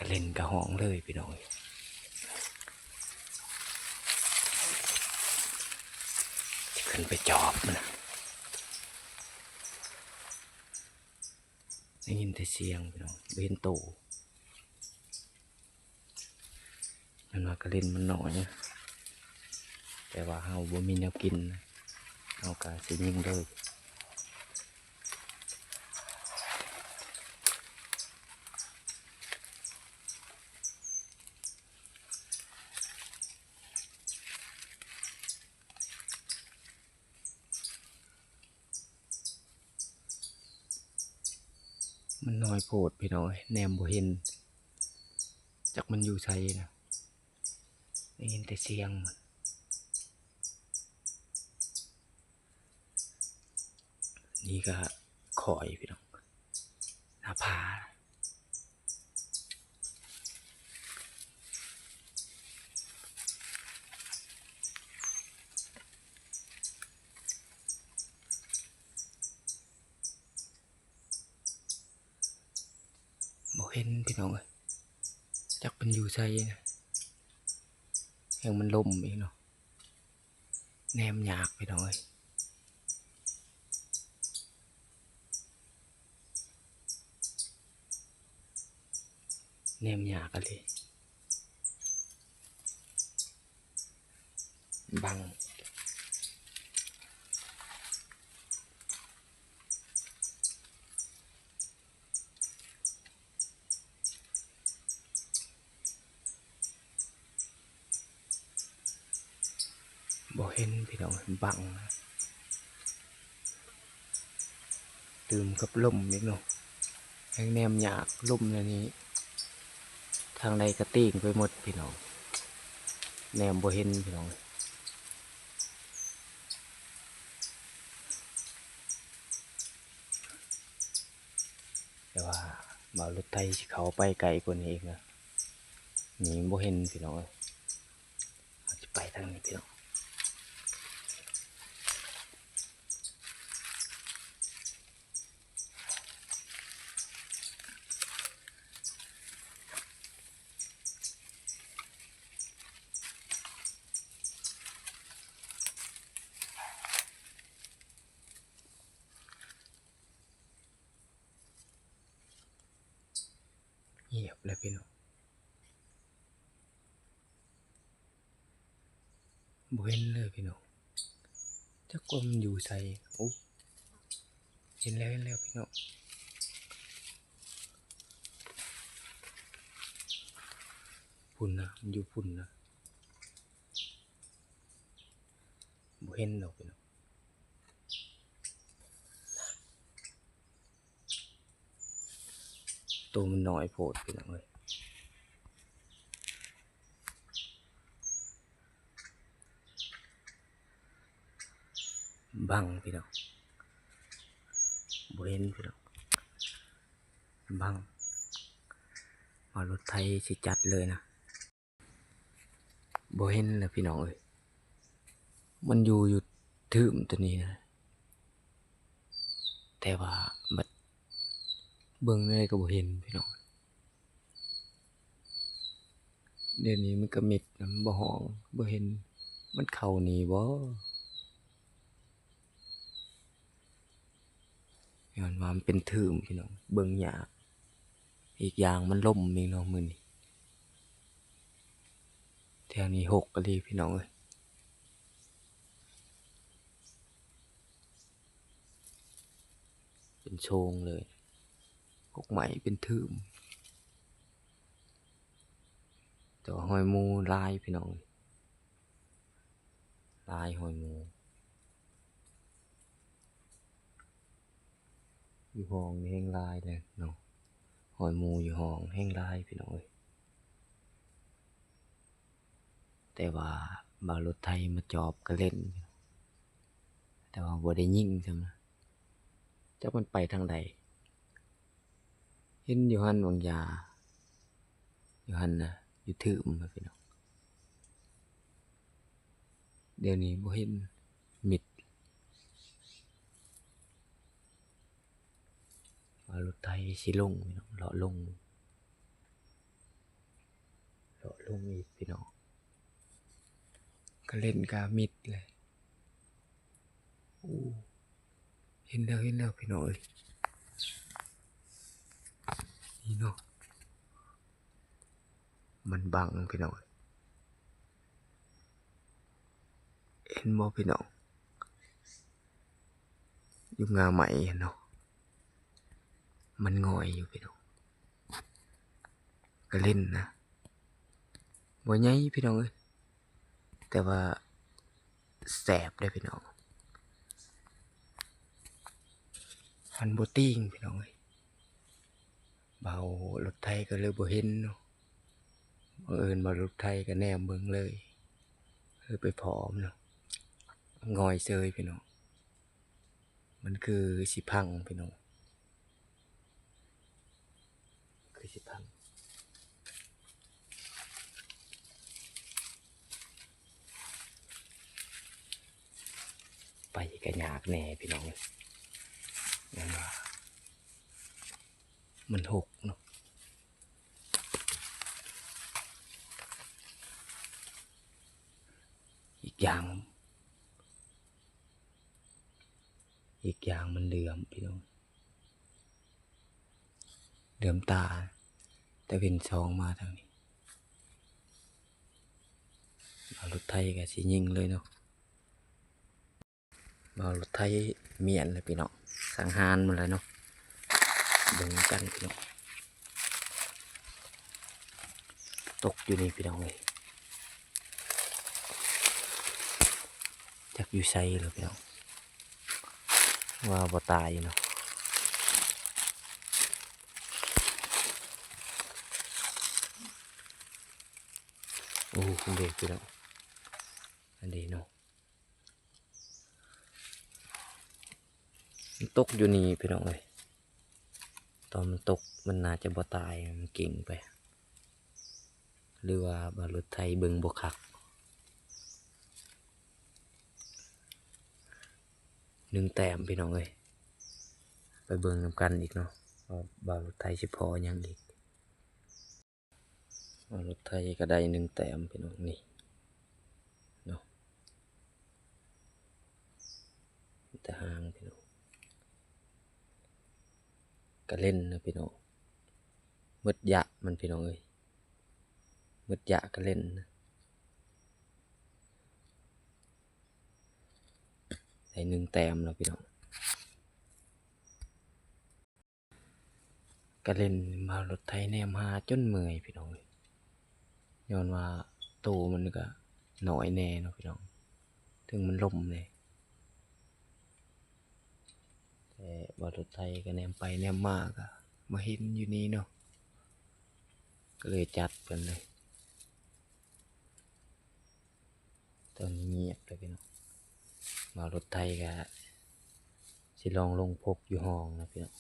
ເຫຼັ້ນກະຮ້ອງເລີຍພີ່ນ້ອງເອີຍ. ຊິຂຶ້ນໄປຈອບມັນນະ. ໄດ້ຍິນແຕ່ສຽງພີ່ນ້ອງ ບໍ່ເຫັນໂຕ. ມັນວ່າກະເຫຼັ້ນມັນນ້ອຍນະ ແຕ່ວ່າເຮົາບໍ່ມີແນວກິນນະ ເຮົາກະຊິຍິງເລີຍ. ມັນນ້ອຍໂພດພີ່ນ້ອງເອີຍ ແນມບໍ່ເຫັນ ຈັກມັນຢູ່ໃສນະ ໄດ້ຍິນແຕ່ສຽງມັນ. ນີ້ກະຂ້ອຍພີ່ນ້ອງ ໜ້າຜາ. ບໍ່ເຫັນພີ່ນ້ອງເອີຍ ຈັກເພິ່ນຢູ່ໃສນະ ແຮ່ງມັນລົມອີກເນາະ ແນມຍາກພີ່ນ້ອງເອີຍ ແນມຍາກອີ່ຫຼີ. ບັງ ບໍ່ເຫັນພີ່ນ້ອງ ບັງ. ຕື່ມກັບລົມອີກເນາະ ແຮ່ງແນມຍາກ ລົມແນວນີ້ ທາງໃດກະຕີງໄປໝົດພີ່ນ້ອງ ແນມບໍ່ເຫັນພີ່ນ້ອງ. ແຕ່ວ່າບ່າວລົດໄຖຊິເຂົ້າໄປໄກກວ່ານີ້ອີກນະ ນີ້ບໍ່ເຫັນພີ່ນ້ອງເອີຍ ເຮົາຊິໄປທາງນີ້ພີ່ນ້ອງ. ງຽບແລ້ວພີ່ນ້ອງ ບໍ່ເຫັນເລີຍພີ່ນ້ອງ ຈັກວ່າມັນຢູ່ໃສ. ໂອ້ ເຫັນແລ້ວ ເຫັນແລ້ວພີ່ນ້ອງ ພຸ້ນນະ ມັນຢູ່ພຸ້ນນະ ບໍ່ເຫັນດອກພີ່ນ້ອງ. ໂຕມັນນ້ອຍໂພດພີ່ນ້ອງເອີຍ ບັງພີ່ນ້ອງ ບໍ່ເຫັນພີ່ນ້ອງ ບັງ ວ່າລົດໄຖຊິຈັດເລີຍນະ. ບໍ່ເຫັນແລ້ວພີ່ນ້ອງເອີຍ ມັນຢູ່ ຢູ່ຖືມໂຕນີ້ນະ ແຕ່ວ່າບັດເບິ່ງແນວໃດກະບໍ່ເຫັນພີ່ນ້ອງ. ດຽວນີ້ມັນກະມິດນະ ມັນບໍ່ຮ້ອງ ບໍ່ເຫັນ ມັນເຂົ້ານີ້ບໍ່? ຍ້ອນວ່າມັນເປັນຖືມພີ່ນ້ອງ ເບິ່ງຍາກ ອີກຢ່າງມັນລົມອີກເນາະມື້ນີ້ ແຖວນີ້ຮົກອີ່ຫຼີພີ່ນ້ອງເອີຍ ເປັນໂຊງເລີຍ ກົກໄມ້ເປັນຖືມ ແຕ່ວ່າຮອຍໝູຫຼາຍພີ່ນ້ອງ ຫຼາຍຮອຍໝູ. ຢູ່ຫ້ອງນີ້ແຮ່ງຫຼາຍເລີຍເນາະ ຮອຍໝູຢູ່ຫ້ອງແຮ່ງຫຼາຍພີ່ນ້ອງເອີຍ ແຕ່ວ່າບ່າວລົດໄຖມາຈອບກະເຫຼັ້ນ ແຕ່ວ່າບໍ່ໄດ້ຍິງຊ້ຳນະ ຈັກມັນໄປທາງໃດ. ເຫັນຢູ່ຫັ້ນຫວ່າງຢາ ຢູ່ຫັ້ນນະ ຢູ່ຖືມນະພີ່ນ້ອງ ດຽວນີ້ບໍ່ເຫັນ ມິດ ວ່າລົດໄຖຊິລົງພີ່ນ້ອງ ເລາະລົງ. ງອີກພີ່ນ້ອງ ກະເຫຼັ້ນກະມິດເລີຍ. ໂອ້ ເຫັນແລ້ວ ເຫັນແລ້ວພີ່ນ້ອງເອີຍ ນີ້ເນາະ ມັນບັງພີ່ນ້ອງເອີຍ ເຫັນບໍ່ພີ່ນ້ອງ? ຢູ່ງ່າໄມ້ຫັ້ນເນາະ ມັນງ່ອຍຢູ່ພີ່ນ້ອງ ກະເຫຼັ້ນນະ ບໍ່ໃຫຍ່ພີ່ນ້ອງເອີຍ ແຕ່ວ່າແຊບເດ້ພີ່ນ້ອງ ມັນບໍ່ຕີງພີ່ນ້ອງເອີຍ. ບ່າວລົດໄຖກະເລີຍບໍ່ເຫັນເນາະ ບັງເອີນບ່າວລົດໄຖກະແນມເບິ່ງເລີຍ ເລີຍໄປພ້ອມເນາະ ງ່ອຍເຊີຍພີ່ນ້ອງ ມັນຄືຊິພັງພີ່ນ້ອງ ຄືຊິພັງ ໄປກະຍາກແດ່ພີ່ນ້ອງເອີຍ ມັນຫົກເນາະ ອີກຢ່າງ ອີກຢ່າງມັນເຫຼືອມພີ່ນ້ອງ ເຫຼືອມຕາ ຕາເວັນສ່ອງມາທາງນີ້ ເອົາລົດໄຖກະຊິຍິງເລີຍເນາະ. ເອົາລົດໄຖມ້ຽນແລ້ວພີ່ນ້ອງ ສັງຫານມັນແລ້ວເນາະ ເບິ່ງນຳກັນພີ່ນ້ອງ ຕົກຢູ່ນີ້ພີ່ນ້ອງເອີຍ ຈັກຢູ່ໃສແລ້ວພີ່ນ້ອງ ວ່າບໍ່ຕາຍເນາະ ໂອ້ ເດ້ພີ່ນ້ອງ ອັນນີ້ເນາະ ມັນຕົກຢູ່ນີ້ພີ່ນ້ອງເອີຍ ຕອນມັນຕົກມັນໜ້າຈະບໍ່ຕາຍ ມັນເກັ່ງໄປ ຫຼືວ່າບ່າວລົດໄຖເບິ່ງບໍ່ຄັກ ໜຶ່ງແຕ້ມພີ່ນ້ອງເອີຍ ໄປເບິ່ງນຳກັນອີກເນາະ ວ່າບ່າວລົດໄຖຊິພໍຫຍັງອີກ. ເອົາ ລົດໄຖກະໄດ້ໜຶ່ງແຕ້ມພີ່ນ້ອງ ນີ້ເນາະ ແຕ່ຫາງພີ່ນ້ອງ ກະເຫຼັ້ນນະພີ່ນ້ອງ ໝົດຢະມັນພີ່ນ້ອງເອີຍ ໝົດຢະກະເຫຼັ້ນນະ ໄດ້ໜຶ່ງແຕ້ມແລ້ວພີ່ນ້ອງ. ກະເຫຼັ້ນມາລົດໄຖແນມຫາຈົນເມື່ອຍພີ່ນ້ອງເອີຍ ຍ້ອນວ່າໂຕມັນກະນ້ອຍແດ່ເນາະພີ່ນ້ອງ ເຖິງມັນລົມແດ່ ແຕ່ວ່າລົດໄຖກະແນມໄປແນມມາກະມາເຫັນຢູ່ນີ້ເນາະ ກະເລີຍຈັດເພິ່ນເລີຍ. ຕອນນີ້ງຽບແລ້ວພີ່ນ້ອງ ມາລົດໄຖກະຊິລອງລົງພົກຢູ່ຫ້ອງນະພີ່ນ້ອງ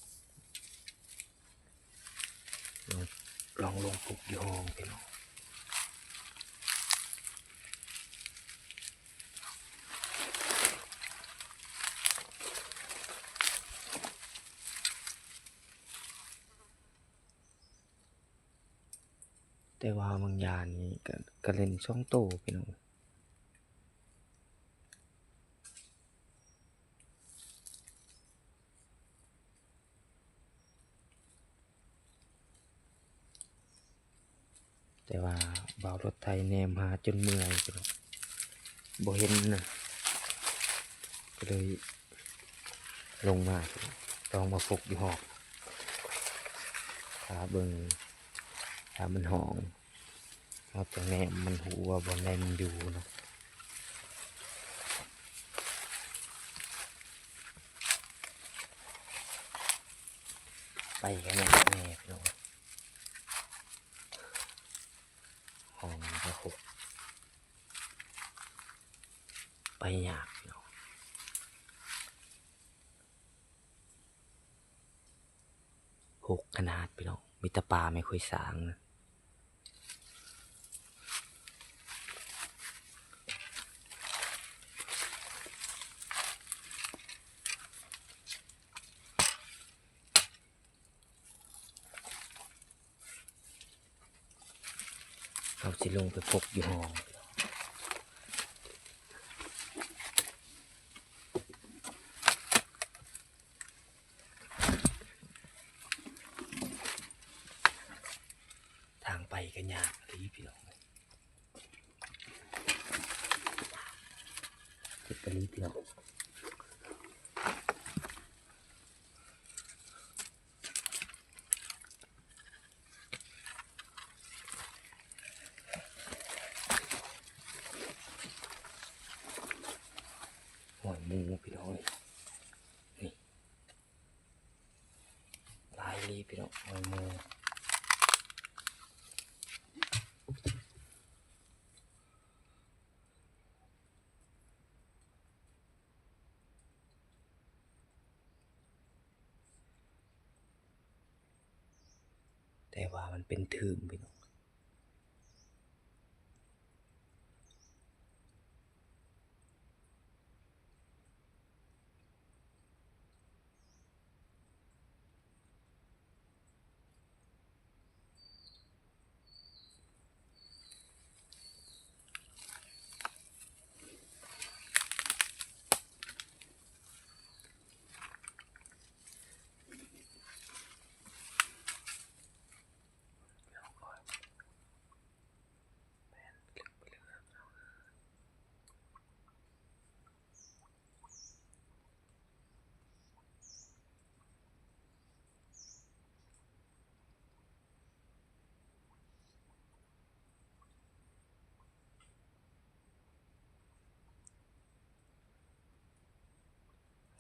ລອງ ລອງລົງພົກຢູ່ຫ້ອງພີ່ນ້ອງ ແຕ່ວ່າບາງຢ່າງນີ້ກະ ກະເຫຼັ້ນສອງໂຕພີ່ນ້ອງ ແຕ່ວ່າບ່າວລົດໄຖແນມຫາຈົນເມື່ອຍ ບໍ່ເຫັນນະ ກະເລີຍລົງມາ ຕ້ອງມາຟົກຢູ່ຮອກ ຖ້າເບິ່ງ ຖ້າມັນຮ້ອງ ເຮົາຕ້ອງແນມມັນ ຮູ້ວ່າບ່ອນໃດມັນຢູ່ເນາະ ໄປກະຍາກແດ່ພີ່ນ້ອງ ຫ້ອງກະຫົກ ໄປຍາກພີ່ນ້ອງ. ຫົກຂະໜາດພີ່ນ້ອງ ມີແຕ່ປ່າໄມ້ຂ້ອຍສ້າງນະ. ເ ເຮົາຊິລົງໄປພົກຢູ່ຫ້ອງ. ທາງໄປກໍຍາກອີ່ຫຼີພີ່ນ້ອງເອີຍ ເຮັດໄປເລີຍພີ່ນ້ອງ. ຫ້ອຍໝູພີ່ນ້ອງເອີຍ ນີ້ ຫຼາຍອີ່ຫຼີພີ່ນ້ອງ ຫ້ອຍໝູ. ແຕ່ວ່າມັນເປັນຖືມພີ່ນ້ອງ.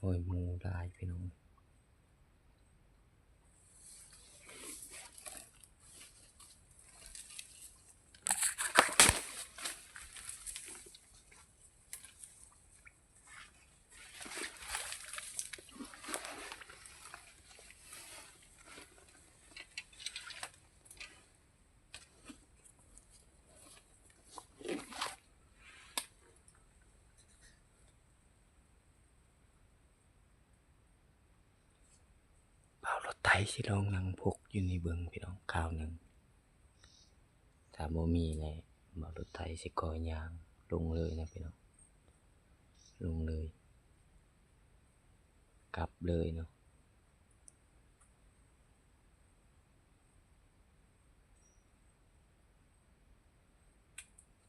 ໂອ້ຍ ໝູຫຼາຍພີ່ນ້ອງ. ບ່າວລົດໄຖຊິລອງນັ່ງພົກຢູ່ນີ້ເບິ່ງພີ່ນ້ອງ ຄາວໜຶ່ງ. ຖ້າບໍ່ມີແລ້ວ ບ່າວລົດໄຖຊິຂໍຍ່າງລົງເລີຍນະພີ່ນ້ອງ ລົງເລີຍ ກັບເລີຍເນາະ.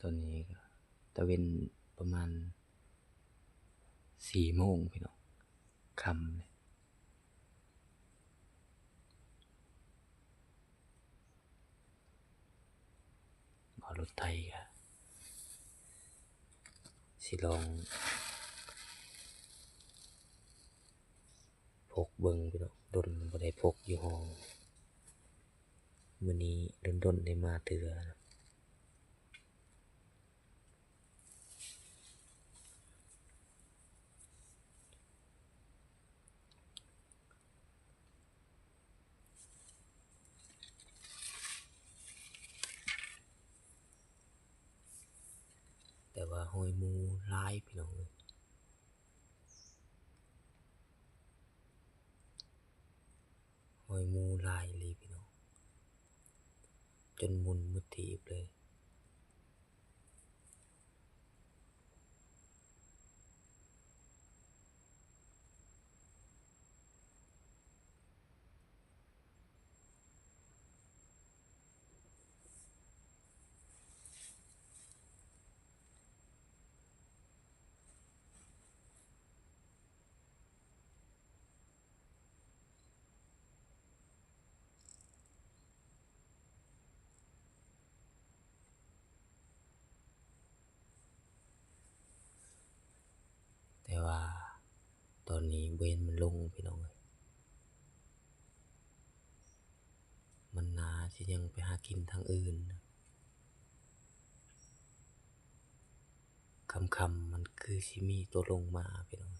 ຕອນນີ້ກໍຕາເວັນປະມານສີ່ໂມງພີ່ນ້ອງ ຄ່ຳແລ້ວ. ບ່າວລົດໄຖກະຊິລອງພົກເບິ່ງພີ່ນ້ອງ ດົນບໍ່ໄດ້ພົກຢູ່ຫ້ອງ ມື້ນີ້ດົນໆໄດ້ມາເທື່ອ. ແຕ່ວ່າຫ້ອຍໝູຫຼາຍພີ່ນ້ອງເອີຍ ຫ້ອຍໝູຫຼາຍອີ່ຫຼີພີ່ນ້ອງ ຈົນໝຸ່ນໝົດທີບເລີຍ. ແຕ່ວ່າຕອນນີ້ບໍ່ເຫັນມັນລົງພີ່ນ້ອງເອີຍ ມັນໜ້າຊິຍັງໄປຫາກິນທາງອື່ນ ຄ່ຳໆມັນຄືຊິມີໂຕລົງມາພີ່ນ້ອງ.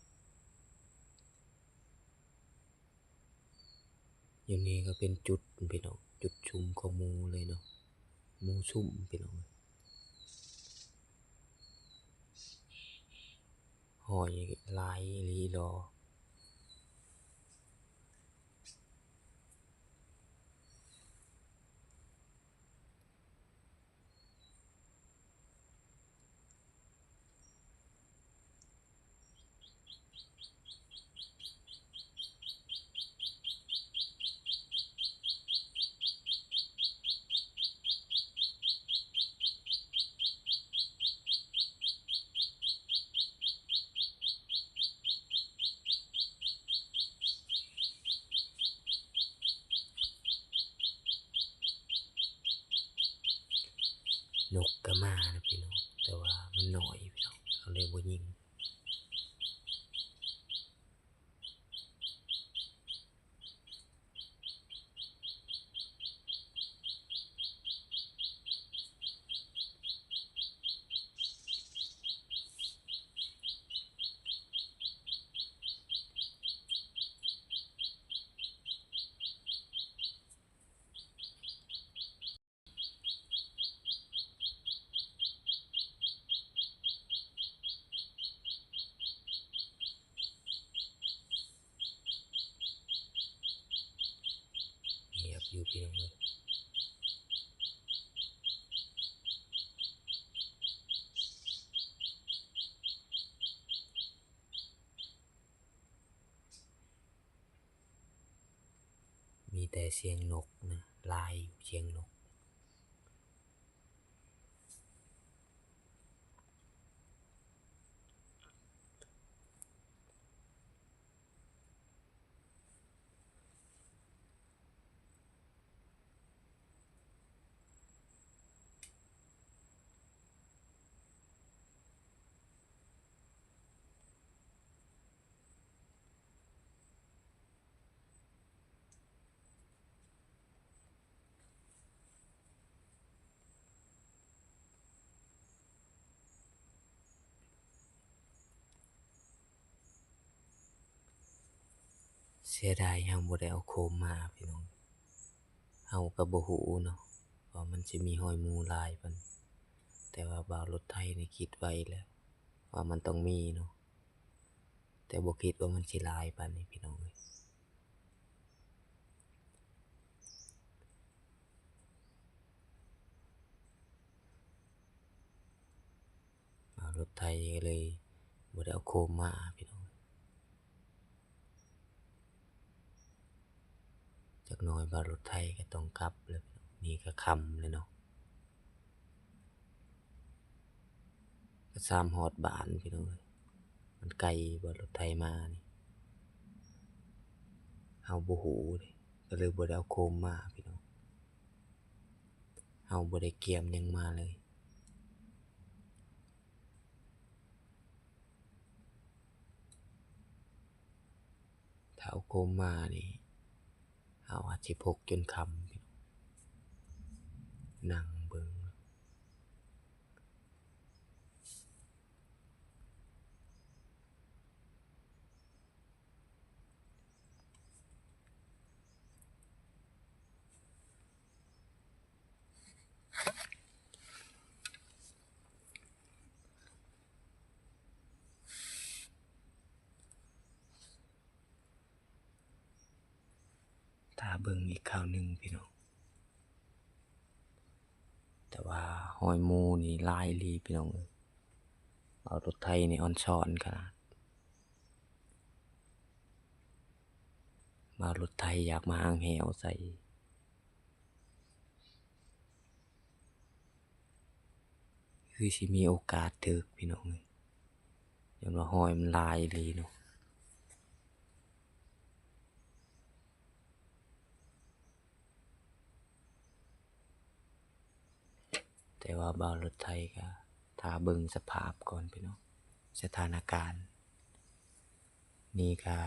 ຢູ່ນີ້ກໍເປັນຈຸດພີ່ນ້ອງ ຈຸດຊຸມຂອງໝູເລີຍເນາະ ໝູຊຸມພີ່ນ້ອງ ຫ້ອຍຫຼາຍອີ່ຫຼີຫຼໍ. ນົກກະມານະພີ່ນ້ອງ ແຕ່ວ່າມັນນ້ອຍພີ່ນ້ອງ ເຮົາເລີຍບໍ່ຍິງ. ງຽບຢູ່ພີ່ນ້ອງເອີຍ. ມີແຕ່ສຽງນົກນະ ຫຼາຍຢູ່ສຽງນົກ. ເສຍດາຍເຮົາບໍ່ໄດ້ເອົາໂຄມມາພີ່ນ້ອງ. ເຮົາກໍບໍ່ຮູ້ເນາະວ່າມັນຊິມີຮອຍໝູຫຼາຍປານ ແຕ່ວ່າບ່າວລົດໄຖນີ້ຄິດໄວ້ແລ້ວວ່າມັນຕ້ອງມີເນາະ ແຕ່ບໍ່ຄິດວ່າມັນຊິຫຼາຍປານນີ້ພີ່ນ້ອງເອີຍ. ບ່າວລົດໄຖກໍເລີຍບໍ່ໄດ້ເອົາໂຄມມາພີ່ນ້ອງ. ຈັກໜ້ອຍບ່າວລົດໄຖກໍຕ້ອງກັບແລ້ວພີ່ນ້ອງ ນີ້ກໍຄ່ຳແລ້ວເນາະ. ກໍສາມຮອດບ້ານພີ່ນ້ອງເອີຍ ມັນໄກບໍ່ ລົດໄຖມານີ້ ເຮົາບໍ່ຮູ້ເດ້ ກໍເລີຍບໍ່ໄດ້ເອົາໂຄມມາພີ່ນ້ອງ. ເຮົາບໍ່ໄດ້ກຽມຫຍັງມາເລີຍ. ຖ້າເອົາໂຄມມານີ້ ເຮົາອາດຊິພົກຈົນຄ່ຳ ນັ່ງເບິ່ງ. ຖ້າເບິ່ງອີກຄາວໜຶ່ງພີ່ນ້ອງ. ແຕ່ວ່າຮອຍໝູນີ້ຫຼາຍອີ່ຫຼີພີ່ນ້ອງເອີຍ. ບ່າວລົດໄຖນີ້ອ່ອນຊອນຂະໜາດ. ບ່າວລົດໄຖຢາກມາຫາງແຫ້ວໃສ່. ຄືຊິມີໂອກາດຖືກພີ່ນ້ອງເອີຍ ຍ້ອນວ່າຮອຍມັນຫຼາຍອີ່ຫຼີເນາະ. ແຕ່ວ່າບ່າວລົດໄຖກໍຖ້າເບິ່ງສະພາບກ່ອນພີ່ນ້ອງ ສະຖານະການ. ນີ້ກະ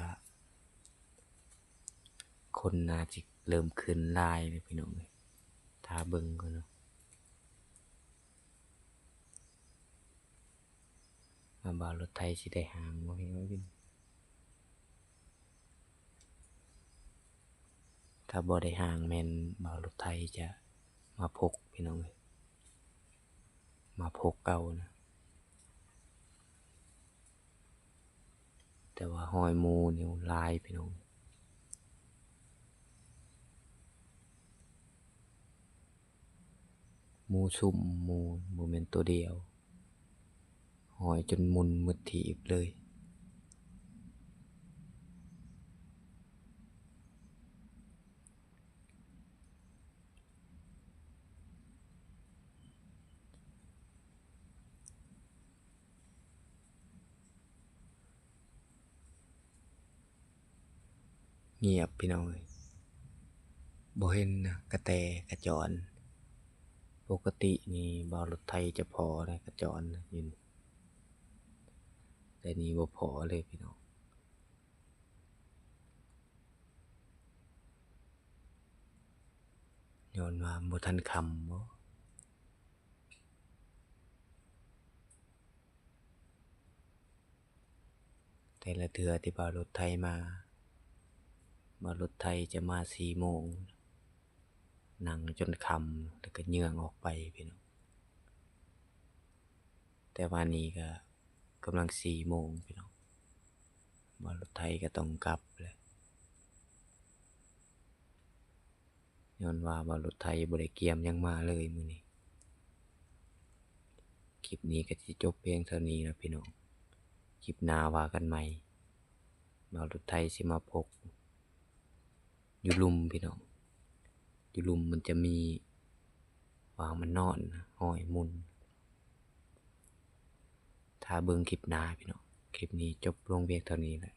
ຄົນໜ້າຊິເລີ່ມຂຶ້ນຫຼາຍແລ້ວພີ່ນ້ອງເອີຍ ຖ້າເບິ່ງກ່ອນເນາະ ວ່າບ່າວລົດໄຖຊິໄດ້ຫາງບໍ່ພີ່ນ້ອງ. ຖ້າບໍ່ໄດ້ຫາງແມ່ນບ່າວລົດໄຖຈະມາພົກພີ່ນ້ອງເອີຍ ມາພົກເອົານະ. ແຕ່ວ່າຮອຍໝູນີ້ຫຼາຍພີ່ນ້ອງ ໝູຊຸ່ມ ໝູບໍ່ແມ່ນໂຕດຽວ ຫ້ອຍຈົນໝຸ່ນໝົດຖີບເລີຍ. ງຽບພີ່ນ້ອງເອີຍ ບໍ່ເຫັນນະ ກະແຕກະຈອນ ປົກກະຕິນີ້ບ່າວລົດໄຖຈະພໍແລ້ວຂະຈອນຢູ່ນີ້ ແຕ່ນີ້ບໍ່ພໍເລີຍພີ່ນ້ອງ ຍ້ອນວ່າບໍ່ທັນຄ່ຳບໍ. ແຕ່ລະເທື່ອທີ່ບ່າວລົດໄຖມາ ບ່າວລົດໄຖຈະມາສີ່ໂມງ ນັ່ງຈົນຄ່ຳ ແລ້ວກໍເຍືອງອອກໄປພີ່ນ້ອງ. ແຕ່ວ່ານີ້ກໍກຳລັງສີ່ໂມງພີ່ນ້ອງ ບ່າວລົດໄຖກໍຕ້ອງກັບແລ້ວ ຍ້ອນວ່າບ່າວລົດໄຖບໍ່ໄດ້ກຽມຫຍັງມາເລີຍມື້ນີ້. ຄລິບນີ້ກໍຊິຈົບພຽງເທົ່ານີ້ລະພີ່ນ້ອງ ຄລິບໜ້າວ່າກັນໃໝ່ ບ່າວລົດໄຖຊິມາພົກຢູ່ລຸ່ມພີ່ນ້ອງ ຢູ່ລຸ່ມມັນຈະມີວ່າວມັນນອນ ຮອຍໝຸ່ນ ຖ້າເບິ່ງຄລິບໜ້າພີ່ນ້ອງ. ຄລິບນີ້ຈົບລົງພຽງເທົ່ານີ້ແຫຼະ